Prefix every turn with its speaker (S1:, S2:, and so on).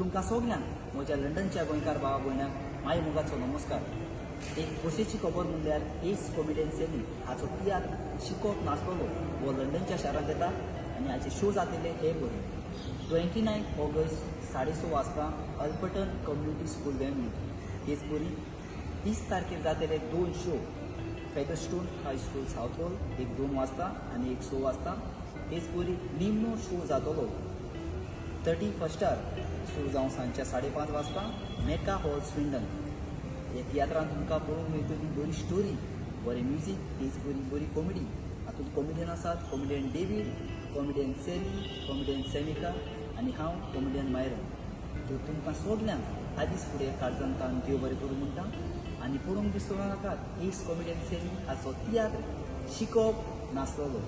S1: तुमकां सगल्यांक, म्हज्या लंडनच्या गोंयकार भावा भयणांक माय मोगाचो नमस्कार. एक खोशेची खबर म्हणल्यार एस कॉमेडियन सेली हाचो तियात्र शिकोप नासतलो हो लंडनच्या शारांत येता आनी हाचे शो जातले हे बरे 29 ऑगस्ट 6:30 वाजता अल्बर्टन कम्युनिटी स्कूल, वेम्बली. तेच परी 30 तारखेर जातले दोन शो फेदरस्टोन हाय स्कूल, सावथॉल, एक 2 वाजता आनी एक 6 वाजता. तेच परी निमणो शो जातलो 31 आर सुरू जावन सांजच्या 5:30 वाजता मेका हॉल, स्विंडन. हे तियात्रान तुमकां पळोवंक मेळटली बरी स्टोरी, बरें म्युजीक, तेच बरी बरी कॉमेडी. हातूंत कॉमेडियन आसात कॉमेडियन डेवीड, कॉमेडियन सेली, कॉमेडियन सेमिका आनी हांव कॉमेडियन मायरन. तर तुमकां सगल्यांक आदींच फुडें काळजान तान देव बरें करूं म्हणटा आनी पळोवंक विसरूं नाकात एस कॉमेडियन सेली हाचो तियात्र शिकोप नासलेलो.